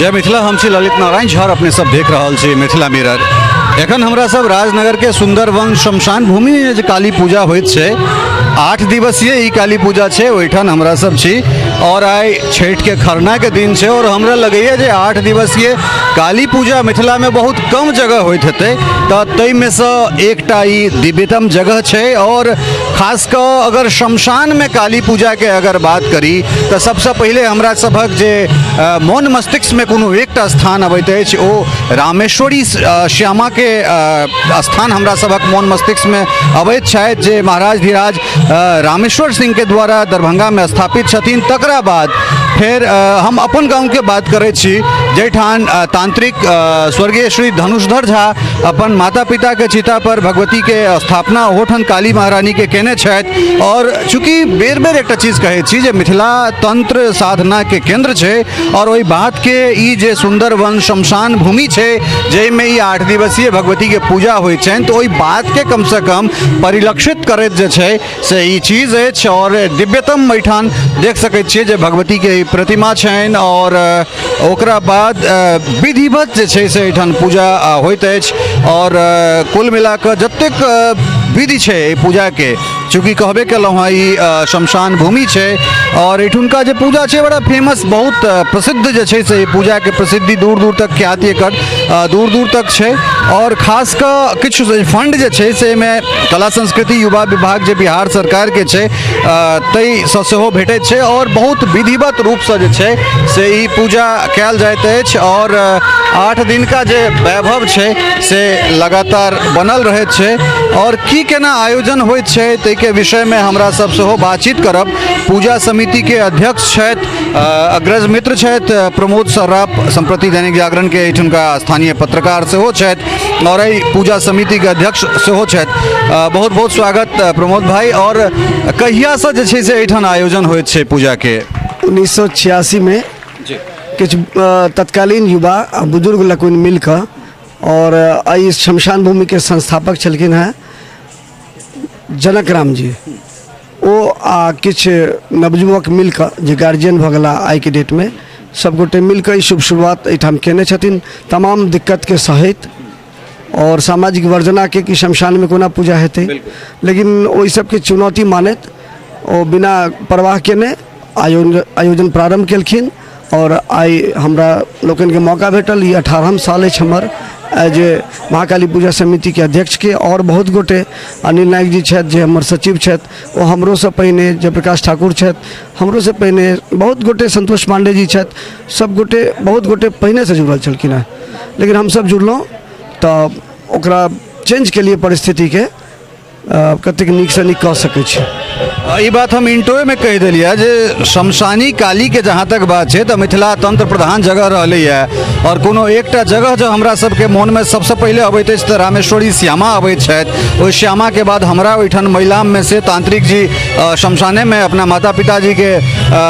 जय मिथिला। हम छी ललित नारायण झा, अपने सब देख रहल छी मिथिला मिरर। एखन हमरा सब राजनगर के सुंदरवन शमशान भूमि में जे काली पूजा होइत छै, 8 दिवसीय ई काली पूजा छै, ओहिठाम हमरा सब छी और आइ छठि के खरना के दिन छै। और हमरा लगैया जे 8 दिवसीय काली पूजा मिथिला में बहुत कम जगह होइत हेतै, तऽ ताहिमे सँ एकटा ई दिव्यतम जगह छै। और खास कऽ अगर शमशान में काली पूजा के अगर बात करी तऽ सबसँ पहिले हमरा सभक जे मोन मस्तिष्क में कोनो एकटा स्थान अबैत अछि, ओ रामेश्वरी श्यामा के स्थान हमरा सभक मोन मस्तिष्क में अबैत छथि, जे महाराज धीराज रामेश्वर सिंह के द्वारा दरभंगा में स्थापित छथिन। तकरा बाद फेर हम अपन गाँव के बात करै छी, जाहिठाम तांत्रिक स्वर्गीय श्री धनुषधर झा अपन माता पिता के चिता पर भगवती के स्थापना ओहोठाम काली महारानी के केने छथि। और चूँकि बेर बेर एकटा चीज कहै छी जे मिथिला तंत्र साधना के केंद्र छै, और ओहि बात के ई जे सुंदरवन शमशान भूमि छै जाहिमे ई 8 दिवसीय भगवती के पूजा होइ छनि, तऽ ओहि बात के कम से कम परिलक्षित करैत जे छै से ई चीज अछि। और दिव्यतम एहिठाम देख सकै छियै जे भगवती के ई प्रतिमा छनि और ओकरा बाद विधिवत जे छै से एहिठाम पूजा होइत अछि। और कुल मिलाकऽ जतेक विधि छै एहि पूजाके, चूँकि कहबे केलहुँ हँ ई शमशान भूमि छै और एहिठुनका जे पूजा छै बड़ा फेमस, बहुत प्रसिद्ध जे छै से ई पूजाके प्रसिद्धि दूर दूर तक ख्याति एकर दूर दूर तक छै। और खास कऽ किछु फंड जे छै से एहिमे कला संस्कृति युवा विभाग जे बिहार सरकारके छै ताहिसँ सेहो भेटैत छै और बहुत विधिवत रूपसँ जे छै से ई पूजा कयल जाइत अछि। और 8 दिनका जे वैभव छै से लगातार बनल रहैत छै। और की केना आयोजन होइत छै ताहिके विषयमे हमरा सब सेहो बातचीत करब। पूजा समितिके अध्यक्ष छथि, अग्रज मित्र छथि प्रमोद सर्राफ, सम्प्रति दैनिक जागरण के एहिठुनका स्थानीय पत्रकार सेहो छथि और एहि पूजा समितिके अध्यक्ष सेहो छथि। बहुत बहुत स्वागत प्रमोद भाई। और कहियासँ जे छै से एहिठाम आयोजन होइत छै पूजाके? 1986 में किछु तत्कालीन युवा आ बुजुर्ग लोकनि मिल कऽ और एहि शमशान भूमिके संस्थापक छलखिन हेँ जनक राम जी, ओ आ किछु नवयुवक मिल कऽ जे गार्जियन भऽ गेला आइके डेटमे, सबगोटे मिल कऽ ई शुभ शुरुआत एहिठाम केने छथिन, तमाम दिक्कतके सहैत और सामाजिक वर्जनाके कि शमशानमे कोना पूजा हेतै, लेकिन ओहि सबके चुनौती मानैत ओ बिना परवाह केने आयोजन प्रारम्भ केलखिन। और आइ हमरा लोकनिके मौका भेटल, ई 18 साल अछि हमर एज ए महाकाली पूजा समितिके अध्यक्षके। और बहुत गोटे, अनिल नायक जी छथि जे हमर सचिव छथि, ओ हमरोसँ पहिने, जयप्रकाश ठाकुर छथि हमरोसँ पहिने, बहुत गोटे, संतोष पांडे जी छथि, सब गोटे बहुत गोटे पहिनेसँ जुड़ल छलखिन हेँ, लेकिन हमसब जुड़लहुँ तऽ ओकरा चेंज केलिए परिस्थितिके, कतेक नीकसँ नीक कऽ सकै छी। ई बात हम इंट्रोमे कहि देलियै जे शमशानी कालीके जहाँ तक बात छै तऽ मिथिला तंत्र प्रधान जगह रहलैए और कोनो एकटा जगह जो हमरा सबके मोनमे सबसँ पहिले अबैत अछि तऽ रामेश्वरी श्यामा अबैत छथि। ओहि श्यामाके बाद हमरा ओहिठाम महिलाममे से तांत्रिक जी शमशानेमे अपना माता पिताजीके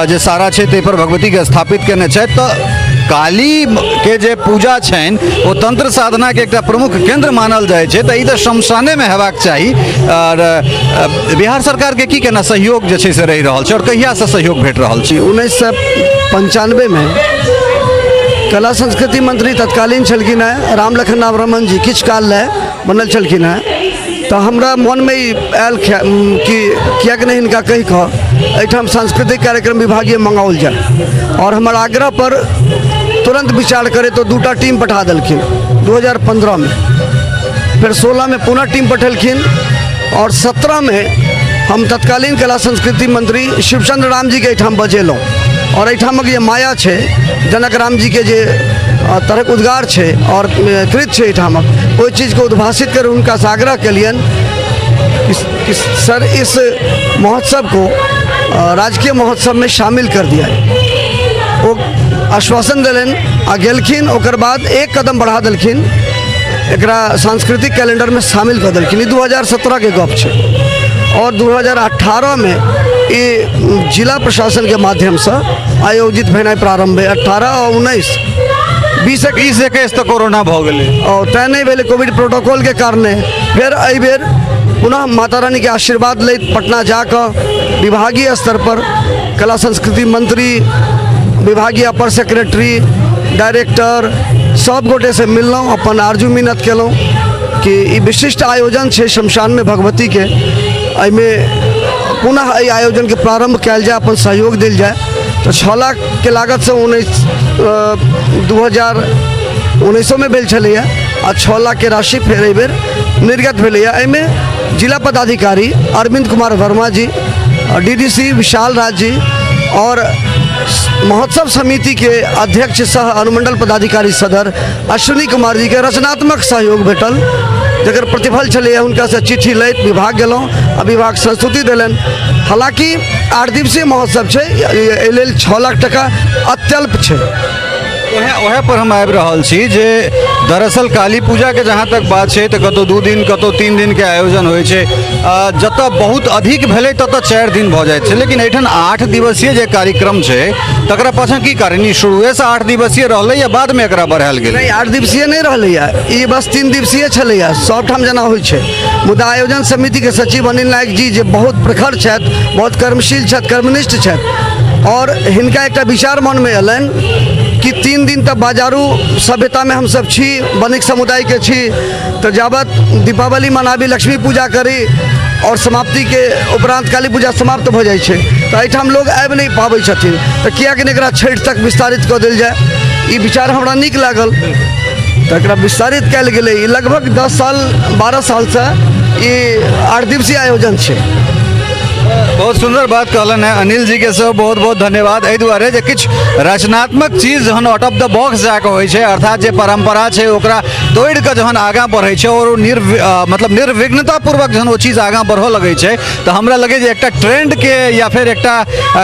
जे सारा छै ताहिपर भगवतीके स्थापित केने छथि। तऽ काली के जे पूजा छनि ओ तंत्र साधना के एकटा प्रमुख केंद्र मानल जाइ छै, तऽ ई तऽ शमशाने में हेबाक चाही। और बिहार सरकार के की केना सहयोग जे छै से रहि रहल छै और कहिया से सहयोग भेट रहल छै? 1995 में कला संस्कृति मंत्री तत्कालीन छलखिन हेँ राम लखन नाम रमन जी, किछु काल लए बनल छलखिन हेँ, तऽ हमरा मोनमे ई आयल कि किएक नहि हिनका कहि कऽ एहिठाम सांस्कृतिक कार्यक्रम विभागीय मङ्गाओल जाय। आओर हमर आग्रह पर तुरन्त विचार करैत ओ 2टा टीम पठा देलखिन 2015मे, फेर 16मे पुनः टीम पठेलखिन और 17मे हम तत्कालीन कला संस्कृति मंत्री शिवचंद्र राम जीके एहिठाम बजेलहुँ और एहिठामक जे माया छै, जनक राम जीके जे तरहक उद्गार छै और कृत छै एहिठामक, ओहि चीजके उद्भासित कर हुनकासँ आग्रह केलियनि कि सर इस महोत्सव को राजकीय महोत्सव में शामिल कर दिया। ओ आश्वासन देलनि आ गेलखिन। ओकर बाद एक कदम बढ़ा देलखिन, एकरा सांस्कृतिक कैलेंडरमे शामिल कऽ देलखिन। ई 2017 के गप छै और 2018 में ई जिला प्रशासनके माध्यमसँ आयोजित भेनाइ प्रारम्भ भेल। 18 और 19 20 20 21 तऽ कोरोना भऽ गेलै और तैँ नहि भेलै कोविड प्रोटोकॉलके कारणे। फेर एहिबेर पुनः माता रानीके आशीर्वाद लैत पटना जाकऽ विभागीय स्तर पर कला संस्कृति मंत्री, विभागीय अपर सेक्रेटरी, डायरेक्टर सब गोटेसँ मिललहुँ, अपन आरजू मिन्नत केलहुँ कि ई विशिष्ट आयोजन छै शमशानमे भगवतीके, एहिमे पुनः एहि आयोजनके प्रारम्भ कयल जाय, अपन सहयोग देल जाय। तऽ 6 लाखके लागतसँ 2019मे भेल छलैए आ 6 लाखके राशि फेर एहिबेर निर्गत भेलैए। एहिमे जिला पदाधिकारी अरविंद कुमार वर्मा जी, DDC विशाल राज जी और महोत्सव समिति के अध्यक्ष सह अनुमंडल पदाधिकारी सदर अश्विनी कुमार जी के रचनात्मक सहयोग भेटल, जकर प्रतिफल छलैए। हुनकासँ चिट्ठी लैत विभाग गेलहुँ आ विभाग संस्तुति देलनि। हालाँकि 8 दिवसीय महोत्सव छै, एहि लेल 6 लाख टका अत्यल्प छै। उएह पर हम आबि रहल छी जे दरअसल काली पूजाके जहाँ तक बात छै तऽ कतहु 2 दिन कतहु 3 दिनके आयोजन होइ छै, जतऽ बहुत अधिक भेलै ततऽ 4 दिन भऽ जाइ छै, लेकिन एहिठाम 8 दिवसीय जे कार्यक्रम छै तकरा पाछाँ की कारण? ई शुरुएसँ 8 दिवसीय रहलै या बादमे एकरा बढ़ायल गेलै? नहि, 8 दिवसीय नहि रहलैए, ई बस 3 दिवसीय छलैए, सभठाम जेना होइ छै। मुदा आयोजन समितिके सचिव अनिल नायक जी जे बहुत प्रखर छथि, बहुत कर्मशील छथि, कर्मनिष्ठ छथि, और हिनका एकटा विचार मनमे अयलनि कि 3 दिन तक बाजारू सभ्यतामे हमसभ छी, वणिक समुदायके छी, तऽ जाबत दीपावली मनाबी, लक्ष्मी पूजा करी और समाप्तिके उपरांत काली पूजा समाप्त भऽ जाइ छै, तऽ एहिठाम लोग आबि नहि पाबै छथिन, तऽ किएक नहि एकरा छठि तक विस्तारित कऽ देल जाय। ई विचार हमरा नीक लागल तऽ एकरा विस्तारित कयल गेलै। ई लगभग 10 साल 12 सालसँ ई 8 दिवसीय आयोजन छै। बहुत सुंदर बात कहलनि हेँ अनिल जी के, सेहो बहुत बहुत धन्यवाद। एहि दुआरे जे किछु रचनात्मक चीज जहन आउट ऑफ the box जाकऽ होइ छै, अर्थात जे परम्परा छै ओकरा तोड़ि कऽ जहन आगाँ बढ़ै छै और ओ मतलब निर्विघ्नतापूर्वक जहन ओ चीज आगाँ बढ़ऽ लगै छै तऽ हमरा लगै जे एकटा ट्रेंडके या फेर एकटा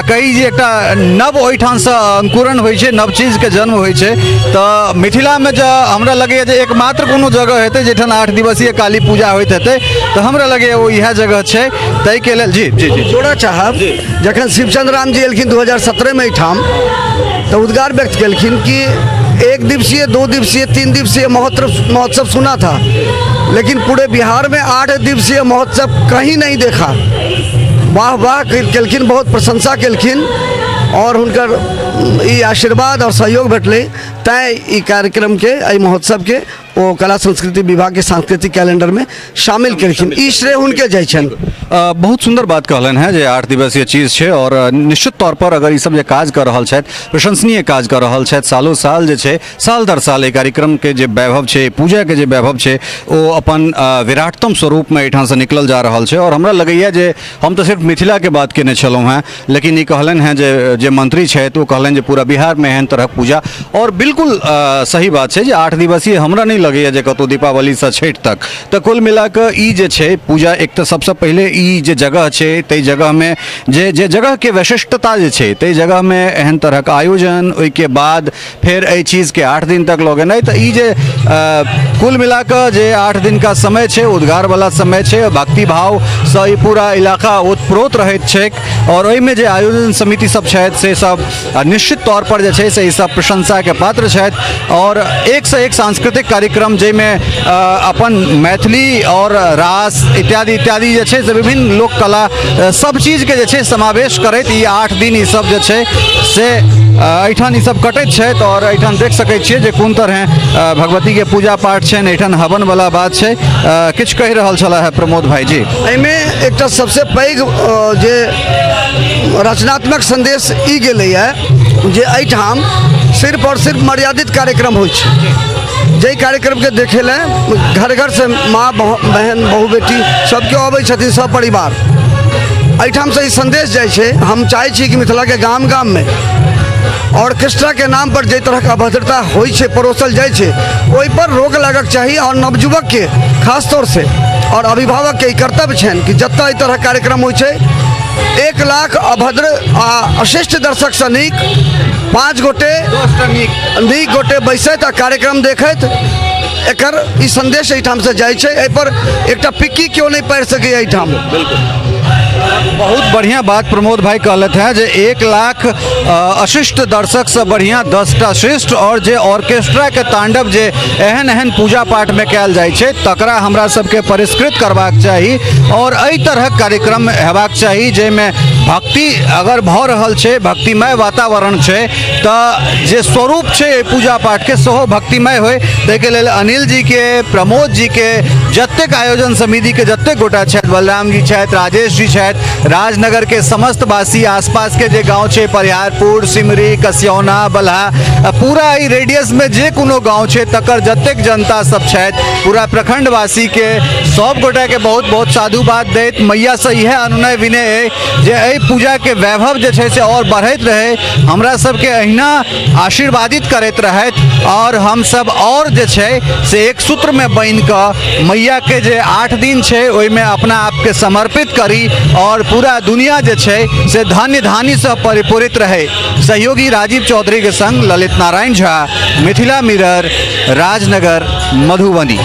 कही जे एकटा नव ओहिठामसँ अंकुरण होइ छै, नव चीजके जन्म होइ छै। तऽ मिथिलामे जे हमरा लगैए जे एकमात्र कोनो जगह हेतै जाहिठाम 8 दिवसीय काली पूजा होइत हेतै तऽ हमरा लगैए ओ इएह जगह छै। ताहिके लेल जी जी जी जोड़ा चाहब, जखन शिवचंद्र राम जी एलखिन 2017 में एहिठाम तऽ उद्गार व्यक्त केलखिन कि 1 दिवसीय 2 दिवसीय 3 दिवसीय महोत्सव सुना था, लेकिन पूरे बिहार में 8 दिवसीय महोत्सव कहीं नहीं देखा। वाह वाह केलखिन, बहुत प्रशंसा केलखिन और हुनकर ई आशीर्वाद और सहयोग भेटलै, तैँ ई कार्यक्रमके, एहि महोत्सवके ओ कला संस्कृति विभाग के सांस्कृतिक कैलेंडर में शामिल केलखिन। ई श्रेय हुनके जाइ छनि। बहुत सुंदर बात कहलनि हेँ जे 8 दिवसीय चीज छै और निश्चित तौर पर अगर ई सब जे काज कऽ रहल छथि, प्रशंसनीय काज कऽ रहल छथि, सालो साल जे छै साल दर साल एहि कार्यक्रमके जे वैभव छै, पूजाके जे वैभव छै ओ अपन विराटतम स्वरूपमे एहिठामसँ निकलल जा रहल छै। और हमरा लगैए जे हम तऽ सिर्फ मिथिलाके बात केने छलहुँ हेँ, लेकिन ई कहलनि हेँ जे जे मंत्री छथि ओ कहलनि जे पूरा बिहारमे एहन तरहक पूजा, और बिल्कुल सही बात छै जे 8 दिवसीय हमरा नहि लगैए जे कतहु दीपावलीसँ छठि तक। तऽ कुल मिलाकऽ ई जे छै पूजा, एक तऽ सबसँ पहिले ई जे जगह छै ताहि जगहमे जे जे जगहके विशिष्टता जे छै ताहि जगहमे एहन तरहक आयोजन, ओहिके बाद फेर एहि चीजके 8 दिन तक लऽ गेनाइ, तऽ ई जे कुल मिलाकऽ जे 8 दिनका समय छै उद्गारवला समय छै, भक्तिभावसँ ई पूरा इलाका ओतप्रोत रहैत छैक और ओहिमे जे आयोजन समिति सब छथि से सब निश्चित तौर पर जे छै से ई सब प्रशंसाके पात्र छथि। और एकसँ एक सांस्कृतिक कार्यक्रम जाहिमे अपन मैथिली और रास इत्यादि इत्यादि जे छै से विभिन्न लोक कला सब चीजके जे छै समावेश करैत ई 8 दिन ई सब जे छै से एहिठाम ई सब कटैत छथि। और एहिठाम देख सकै छियै जे कोन तरहे भगवतीके पूजा पाठ छनि, एहिठाम हवनवला बात छै। किछु कहि रहल छलाह है प्रमोद भाईजी। एहिमे एकटा सबसे पैघ जे रचनात्मक संदेश ई गेलैए जे एहिठाम सिर्फ और सिर्फ मर्यादित कार्यक्रम होइ छै, जाहि कार्यक्रमके देखै लए घर घरसँ माँ बहन बहु बेटी सब केओ अबै छथिन, सब परिवार। एहिठामसँ ई संदेश जाइ छै। हम चाहै छी कि मिथिलाके गाम गाममे ऑर्केस्ट्राके नाम पर जाहि तरहक अभद्रता होइ छै, परोसल जाइ छै, ओहिपर रोक लागक चाही। आओर नवयुवकके खास तौरसँ आओर अभिभावकके ई कर्तव्य छनि कि जतऽ एहि तरहक कार्यक्रम होइ छै 1 लाख अभद्र आ अशिष्ट दर्शकसँ नीक 5 गोटे नीक गोटे बैसैत आ कार्यक्रम देखैत, एकर ई संदेश एहिठामसँ जाइ छै। एहिपर एकटा पिक्की केओ नहि पारि सकैए एहिठाम। बिल्कुल। बहुत बढ़िया बात प्रमोद भाई कहलथि हैं जे 1 लाख अशिष्ट दर्शकसँ बढ़िया 10टा शिष्ट आओर जे ऑर्केस्ट्राके तांडव जे एहन एहन पूजा पाठमे कयल जाइ छै तकरा हमरा सबके परिष्कृत करबाक चाही आओर एहि तरहक कार्यक्रम हेबाक चाही जाहिमे भक्ति अगर भऽ रहल छै, भक्तिमय वातावरण छै, तऽ जे स्वरूप छै एहि पूजा पाठके सेहो भक्तिमय होइ। ताहिके लेल अनिल जीके, प्रमोद जीके, जतेक आयोजन समितिके जतेक गोटा छथि, बलराम जी छथि, राजेश जी छथि, राजनगरके समस्त वासी, आसपासके जे गाँव छै, परिहारपुर, सिमरी, कसियौना, बलहा, पूरा एहि रेडियसमे जे कोनो गाँव छै तकर जतेक जनता सब छथि, पूरा प्रखंडवासीके सब गोटाके बहुत बहुत साधुवाद दैत मैयासँ इएह अनुनय विनय अइ जे एहि पूजाके वैभव जे छै से आओर बढ़ैत रहै, हमरा सबके अहिना आशीर्वादित करैत रहथि आओर हमसब आओर जे छै से एक सूत्रमे बान्हिकऽ मैयाके जे 8 दिन छै ओहिमे अपना आपके समर्पित करी आओर पूरा दुनिया जे छै से धन्य धानीसँ परिपूरित रहै। सहयोगी राजीव चौधरीके संग ललित नारायण झा, मिथिला मिरर, राजनगर, मधुबनी।